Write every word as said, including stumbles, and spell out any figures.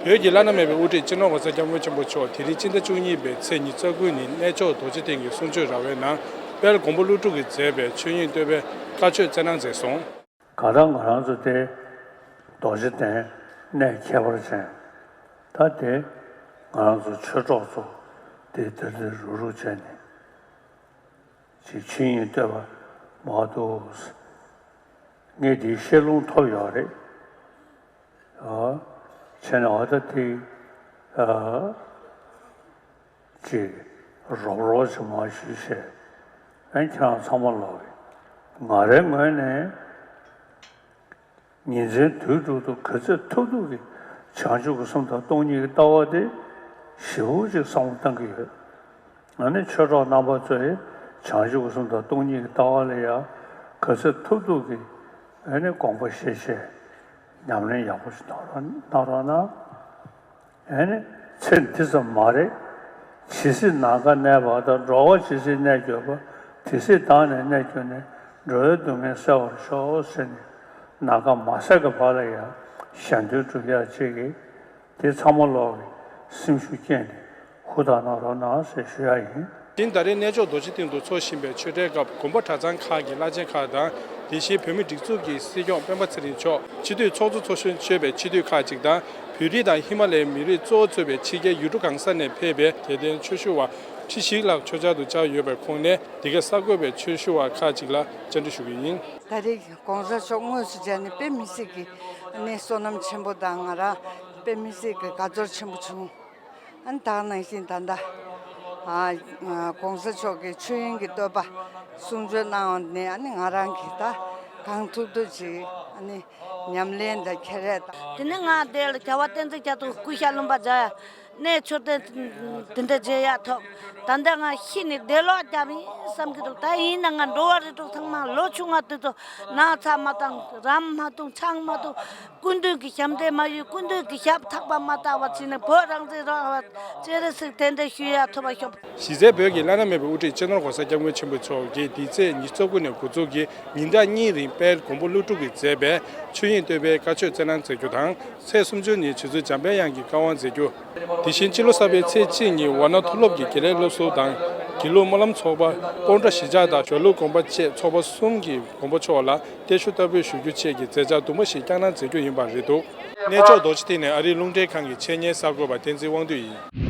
བོད་ཀྱི་བླ་ན་མེད་པའི་དབུ་ཁྲིད་སྤྱི་ནོར་༸གོང་ས་༸སྐྱབས་མགོན་ཆེན་པོ་མཆོག་དེ་རིང་སྤྱི་ཟླ་བཅུ་གཉིས་པའི་ཚེས་ཉི་ཤུ་རྩ་དགུ་ཉིན་གནས་མཆོག་རྡོ་རྗེ་གདན་གྱི་གསུང་ཆོས་ར་བའི་ནང་དཔལ་མགོན་པོ་ཀླུ་སྒྲུབ་ཀྱིས་མཛད་པའི་ཆོས་དབྱིངས་བསྟོད་པའི་བཀའ་ཆོས་སྩལ་གནང་མཛད་སོང་། གང་ལྟར་ང་རང་ཚོ་དེ་རྡོ་རྗེ་གདན་གནས་ཁྱད་པར་ཅན། ད་དེ་ང་རང་ཚོ་ཆོས་གྲོགས་ཚོ་དེ་དེར་དེར་རུག་རུག་བྱས་ནས་ཅིག་ཆོས་དབྱིངས་བསྟོད་པ་མ་འདུག་ངས་དེའི་ཤེས་ལོང་ཐོབ་ཡོད་རེད། ཨ། བྱས་ནས་ཨ་ད་དེ་ཨ། ཅིག་རོབ་རོབ་ཅིག་མ་ཞུས་བྱས། ཨན་ཁྱེད་རང་ཚང་མ་ལོག་གི། ང་རའི་ངོས་ནས་ཉིན་མཚན་དུས་དྲུག་ཏུ་ག་ཚོད་ཐུབ་ཐུབ་ཀྱིས་བྱང་ཆུབ་ཀྱི་སེམས་དང་སྟོང་ཉིད་ཀྱི་ལྟ་བ་དེ་ཞེ་པོ་ཅིག་བསམ་བློ་བཏང་གི་ཡོད། ང་ནི་ཆོས་གྲོགས་རྣམ་པ་ཚོས་བྱང་ཆུབ་ཀྱི་སེམས་དང་སྟོང་ཉིད་ཀྱི་ལྟ་བ་ལ་ཡང་ག་ཚོད་ཐུབ་ཐུབ་ཀྱིས་ཨ་ནི་དགོངས་པ་བཞེས་བྱས་ཉམས་ལེན་ཡག་པོ་ཞིག་གནང་རོགས་གནང་རོགས་གནང་། ཨ་ནི་ཚེ་འདི་ཙམ་མ་རེད། ཇི་སྲིད་ནམ་མཁའ་གནས་པ་དང་། འགྲོ་བ་ཇི་སྲིད་གནས་གྱུར་པ། དེ་སྲིད་བདག་ནི་གནས་གྱུར་ནས། འགྲོ་བའི་སྡུག་བསྔལ་སེལ་བར་ཤོག་ཟེར་ནས་ནམ་མཁའ་མ་ཟད་ཀྱི་བར་ལ་ཡང་གཞན་དོན་སྒྲུབ་ཡག་ཅིག་གིས་དེ་ཚང་མ་ལོག་གི་སེམས་ཤུགས་བསྐྱེད་ནས་ཧུར་ཐག་གནང་རོགས་གནང་ཟེར་ཞུ་ཡག་ཡིན། དེང་ད་རེས་གནས་མཆོག་རྡོ་རྗེ་གདན་དུ་འཚོགས་བཞིན་པའི་ཆོས་འབྲེལ་སྐབས་དགོན་པ་གྲྭ་ཚང་ཁག་གི་བླ་ཆེན་ཁག་དང་། དེ་བཞིན་བོད་མིའི་སྒྲིག་འཛུགས་ཀྱི་སྲིད་སྐྱོང་སྤེན་པ་ཚེ་རིང་མཆོག་སྤྱི་འཐུས་ཚོགས་གཙོ་ཚོགས་གཞོན་གཙོས་པའི་སྤྱི་འཐུས་ཁག་ཅིག་དང་། བོད་རིགས་དང་ཧི་མ་ལ་ཡའི་མི་རིགས་གཙོ་བོ་གཙོས་པའི་ཕྱི་རྒྱལ་ཡུལ་གྲུ་གང་ས་ནས་ཕེབས་པའི་དད་ལྡན་ཆོས་ཞུ་བ་ཁྲི་བཞི་ལྷག་ཆོས་འཆར་དུ་བཅར་ཡོད་པའི་ཁོངས་ནས། འདི་ག་གསར་འགོད་པས་ཆོས་ཞུ་བ་ཁག་ཅིག་ལ་བཅར་འདྲི་ཞུ་གི་ཡིན། ད་རེས་གོང་ས་མཆོག་དངོས་སུ་མཇལ་ནས་དཔེ་མི་སྲིད་ཀྱི་ཨ་ནི་བསོད་ནམས་ཆེན་པོ་དང་། ང་རང་དཔེ་མི་སྲིད་ཀྱི་དགའ་ཚོར་ཆེན་པོ་བྱུང་། ཨ་ནི་ད་ག་ནང་བཞིན་ད་ལྟ་ཨ་ཨ་གོང་ས་མཆོག་གིས་ཆོས་དབྱིངས་ཀྱི་བསྟོད་པ་གསུང་ཆོས་གནང་བ་ནས། ཨ་ནི་ང་རང་གིས་ད་གང་ཐུབ་ཐུབ་ཅིག་ཨ་ནི་ཉམས་ལེན་དང་ཁྱད་རས་དང་། དེ་ནས་ང་དེ་ལ་རྒྱལ་བ་བསྟན་འཛིན་རྒྱ་མཚོ་སྐུ་ཤ་ལུང་པ་མཇལ་ཡ། གནས་མཆོག་དེ་འདི་འདྲ་མཇལ་ཡག་ཐོབ། ད་ལྟ་ང་ཤི་ནས་བདེ་ལོག་རྒྱབ་ཡིན་བསམ་གྱི་འདུག་ད་ཡིན་ན་ང་འགྲོ་བ་རིགས་དྲུག་ཚང་མ་ལོ་ཆུང་བ་དེ་ཚོ་ན་ཚ་མ་བཏང་། རམ་མ་བཏུང་། ཆང་མ་བཏུང་། སྐུ་མདུན་གྱི་ཞབས་འདྲེན་མ་ཡོད། སྐུ་མདུན་གྱི་ཞབས་ཐག་པ་མ་བཏགས་པ་བྱས་ནས་བོད་རང་བཙན་རང་དབང་སྤྱན་རས་གཟིགས་དེ་འདྲ་ཞུ་ཡག་ཐོབ་པ་ཤོག་གཞི་རྩའི་བོད་ཀྱི་བླ་ན་མེད་པའི་དབུ་ཁྲིད་སྤྱི་ནོར་༸གོང་ས་༸སྐྱབས་མགོན་ཆེན་པོ་མཆོག་གིས་འདི་ཚེས་ཉི་ཤུ་རྩ་དགུ་ནས་འགོ་འཛུགས་ཀྱིས་ཉིན་གྲངས་གཉིས་རིང་དཔལ་མགོན་པོ་ཀླུ་སྒྲུབ་ཀྱིས་མཛད་པའི་ཆོས་དབྱིངས་བསྟོད་པའི་བཀའ་ཆོས་སྩལ་གནང་མཛད་རྒྱུ་དང་། ཚེས་སུམ་ཅུ་ཉིན་རྗེ་བཙུན་འཇམ་དཔལ་དབྱངས་ཀྱིས་བཀའ་དབང་མཛད་རྒྱུ། དེ་བཞིན་སྤྱི་ལོ་གསར་པའི་ཚེས་གཅིག་ཉིན་ཝཱ་ཎ་མཐོ་སློབ་ཀྱི་དགེ་ལས་སློབ་ཟུར་དང་། དགེ་ལུགས་སྨོན་ལམ་ཚོགས་པ། སྤོམ་ཊ་གཞིས་ཆགས་དང་ཞོར་ལུགས་དགོན་པ་བཅས་ཚོགས་པ་གསུམ་གྱི་དགོན་པ་མཆོག་ལ་གཏེར་ཞུ་བསྟར་འབུལ་ཞུ་རྒྱུ་བཅས་ཀྱི་མཛད་འཆར་དུ་མ་ཞིག་བསྐྱངས་གནང་མཛད་རྒྱུ་ཡིན་པ་རེད་འདུག་གནས་མཆོག་རྡོ་རྗེ་གདན་ནས་ཨ་རིའི་རླུང་འཕྲིན་ཁང་གི་ཆེད་གཉེར་གསར་འགོད་པ་བསྟན་འཛིན་དབང་འདུས་ཡིན།